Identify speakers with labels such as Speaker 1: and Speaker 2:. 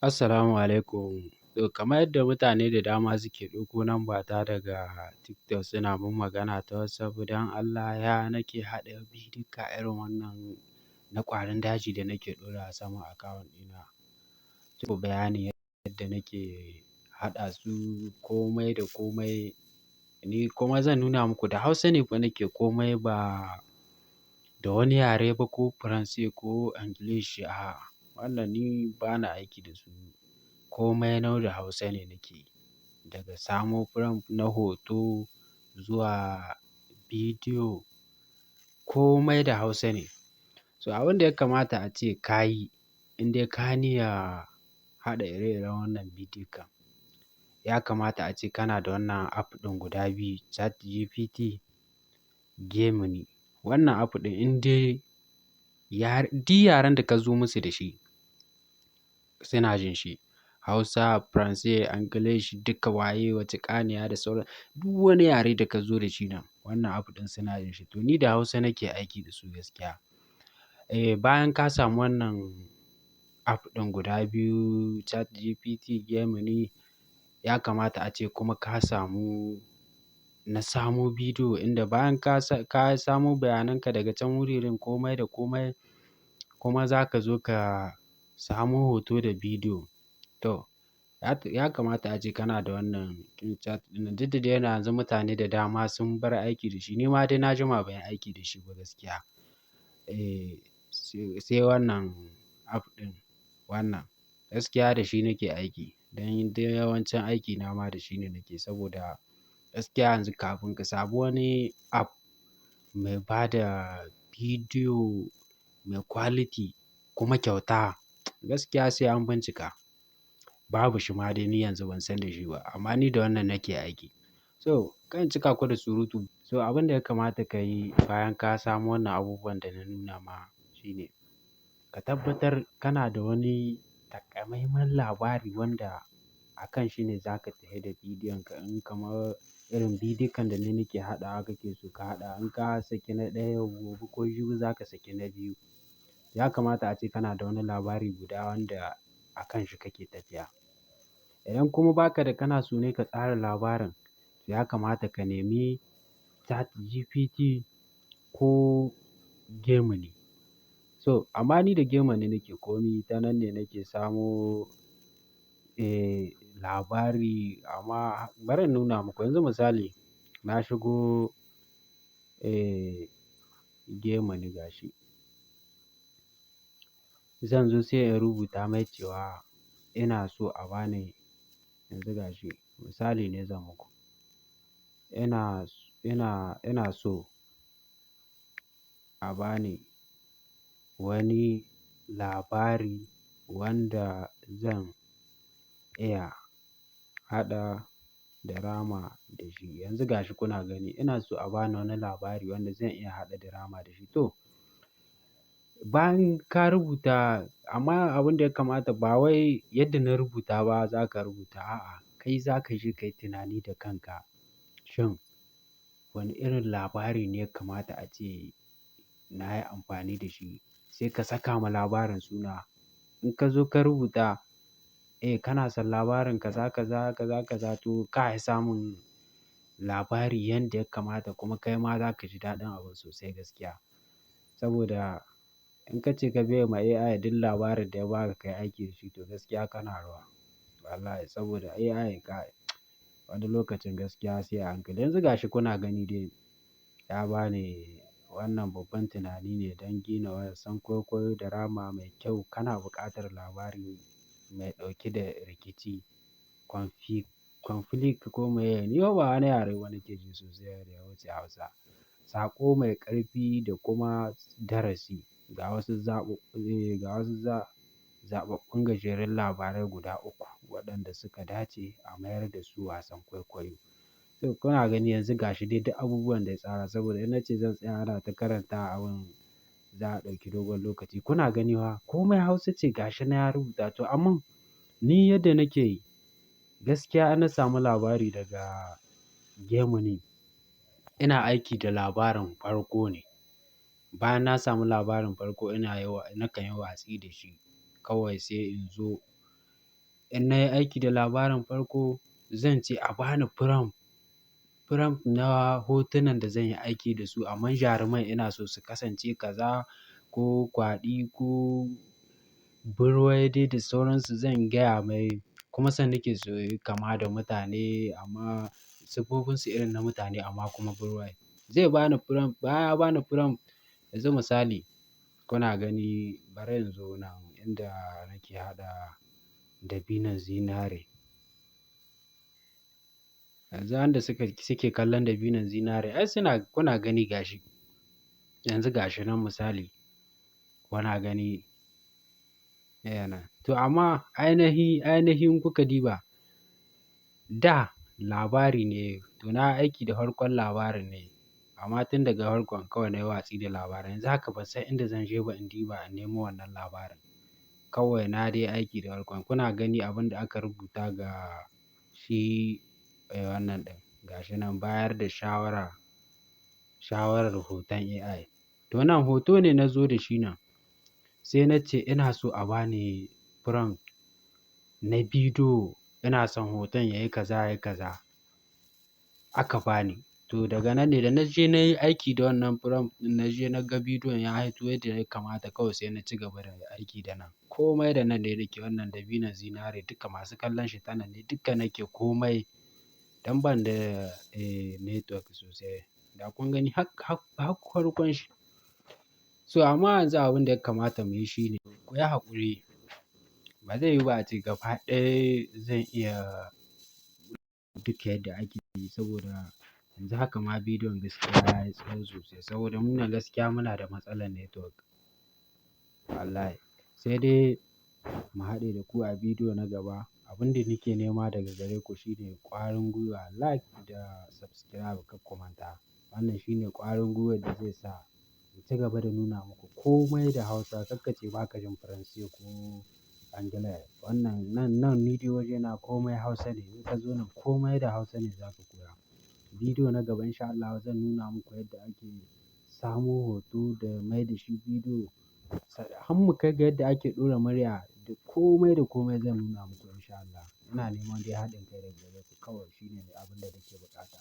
Speaker 1: Assalamu alaikum. To, kamar yadda mutane da dama suke ɗauko namba ta daga TikTok suna mun magana ta WhatsApp, don Allah ya nake haɗa bidika irin wannan na ƙwarin daji da nake ɗora a saman akawun ɗina. To, bayani yadda nake haɗa su komai da komai. Ni kuma zan nuna muku da Hausa ne fa nake komai, ba da wani yare ba, ko Faransa ko English. A'a, wannan ni bana aiki da su. Komai nau da Hausa ne nake yi. Daga samo prompt na hoto zuwa bidiyo, komai da Hausa ne. So abin da ya kamata a ce ka yi in dai ka niyya haɗa ire-iren wannan bidiyon, ya kamata a ce kana da wannan app ɗin guda biyu, ChatGPT, Gemini. Wannan app ɗin, in dai duk yaren da ka zo musu da shi suna jin shi. Hausa, Faransa, English, duka waye wace ƙaniya da sauran duk wani yare da ka zo da shi nan, wannan app ɗin suna jin shi. To, ni da Hausa nake aiki da su gaskiya. Eh, bayan ka samu wannan app ɗin guda biyu, ChatGPT, Gemini, ya kamata a ce kuma ka samu na samo bidiyo, inda bayan ka samo bayanan ka daga can wuririn komai da komai, kuma za ka zo ka samo hoto da bidiyo. To, ya kamata a ce kana da wannan chat ɗin. Duk da dai yana yanzu mutane da dama sun bar aiki da shi. Ni ma dai na jima ban yi aiki da shi ba gaskiya. Eh, sai wannan app ɗin, wannan gaskiya da shi nake aiki. Don duk yawancin aikina ma da shi ne nake, saboda gaskiya yanzu kafin ka samu wani app mai bada bidiyo mai quality kuma kyauta, gaskiya sai an bincika. Babu shi ma dai, ni yanzu ban san da shi ba, amma ni da wannan nake aiki. So, kar in cika ku da surutu. So abin da ya kamata ka yi bayan ka samu wannan abubuwan da na nuna ma shine ka tabbatar kana da wani takamaiman labari wanda a kan shi ne za ka tafi da bidiyon ka. In kamar irin bidiyon da ni nake haɗawa kake so ka haɗa, in ka saki na ɗaya yau, gobe ko jibi za ka saki na biyu. Ya kamata ace kana da wani labari guda wanda a kan shi kake tafiya. Idan kuma ba ka da, kana so ne ka tsara labarin, ya kamata ka nemi ChatGPT ko Gemini. So amma ni da Gemini nake komi, ta nan ne nake samo, eh, labari. Amma bari in nuna muku yanzu misali, na shigo, eh, Gemini gashi. Zan zo sai in rubuta mai cewa ina so a bani yanzu gashi. Misali ne zan muku. Ina so a bani wani labari wanda zan iya haɗa drama da shi. Yanzu gashi kuna gani, ina so a bani wani labari wanda zan iya haɗa drama da shi. To, bayan ka rubuta, amma abin da ya kamata ba wai yadda na rubuta ba za ka rubuta. A'a, kai za ka je ka yi tunani da kanka. Shin wane irin labari ne ya kamata a ce na yi amfani da shi? Sai ka saka ma labarin suna. In ka zo ka rubuta, eh, kana son labarin kaza, kaza, kaza, kaza, to ka yi samun labari yanda ya kamata, kuma kai ma za ka ji daɗin abun sosai gaskiya. Saboda in ka ce ka biye ma AI duk labarin da ya ba ka kai aiki da shi, to gaskiya kana ruwa. Wallahi saboda AI ka wani lokacin gaskiya sai a hankali. Yanzu gashi kuna gani dai, ya ba ni wannan babban tunani ne don gina wasan kwaikwayo drama mai kyau. Kana buƙatar labari mai ɗauke da rikici, conflict ko me. Ni fa ba wani yare ba nake ji sosai da ya wuce Hausa. Saƙo mai ƙarfi da kuma darasi. Ga wasu zaɓaɓɓun gajerun labarai guda uku waɗanda suka dace a mayar da su wasan kwaikwayo. To, kuna gani yanzu gashi dai duk abubuwan da ya tsara, saboda in na ce zan tsaya ana ta karanta abun, za a ɗauki dogon lokaci. Kuna gani fa komai Hausa ce gashi na ya rubuta. To amma ni yadda nake yi gaskiya, in na samu labari daga Gemini, ina aiki da labarin farko ne. Bayan na samu labarin farko, ina yi wa nakan yi watsi da shi kawai sai in zo In na yi aiki da labarin farko, zan ce a bani prompt, prompt na hotunan da zan yi aiki da su, amma jaruman ina so su kasance kaza ko kwaɗi ko birwai dai da sauransu zan gaya mai. Kuma san nake su yi kama da mutane amma siffofinsu irin na mutane amma kuma birwai. Zai bani prompt, bayan ya bani prompt, yanzu misali kuna gani bari in zo nan inda nake haɗa dabinon zinare. Yanzu wanda suke kallon dabinon zinare ai suna kuna gani gashi. Yanzu gashi nan misali kuna gani yana. To amma ainihin kuka diba da labari ne, to na aiki da farkon labarin ne, amma tun daga farkon kawai na yi watsi da labarin. Yanzu haka ban san inda zan je ba in diba in nemo wannan labarin. Kawai na dai aiki da farkon. Kuna gani abin da aka rubuta ga shi, wannan ɗin. Gashi nan bayar da shawara, shawarar hoton AI. To nan hoto ne na zo da shi nan. Sai na ce ina so a bani prompt na bidiyo. Ina son hoton yayi kaza, yayi kaza. Aka bani. To daga nan ne da na je na yi aiki da wannan prompt ɗin, na je na ga bidiyon ya haito yadda ya kamata, kawai sai na ci gaba da aiki da nan. Komai da nan ne nake wannan dabinon zinare duka masu kallon shi ta nan ne duka nake komai. Dan ban da, network sosai. Da kun gani har, har, har farkon shi. So amma yanzu abin da ya kamata mu yi shine ku yi haƙuri. Ba zai yiwu ba ace gaba ɗaya zan iya duka yadda ake yi saboda yanzu haka ma bidiyon gaskiya ya yi tsawo sosai saboda muna gaskiya muna da matsalar network. Wallahi. Sai dai mu haɗe da ku a bidiyo na gaba. Abin da nake nema daga gare ku shine ƙwarin gwiwa, like da subscribe kar ku manta. Wannan shine ƙwarin gwiwar da zai sa in ci gaba da nuna muku komai da Hausa. Kar ka ce ba ka jin Faransa ko Anglais. Wannan nan, nan ni dai wajena komai Hausa ne. In ka zo nan komai da Hausa ne za ka koya. Bidiyo na gaba in sha Allahu zan nuna muku yadda ake samo hoto da mai da shi bidiyo. Har mu kai ga yadda ake ɗora murya da komai zan nuna muku in sha Allah. Ina neman dai haɗin kai daga gare ku kawai shine abin da nake buƙata.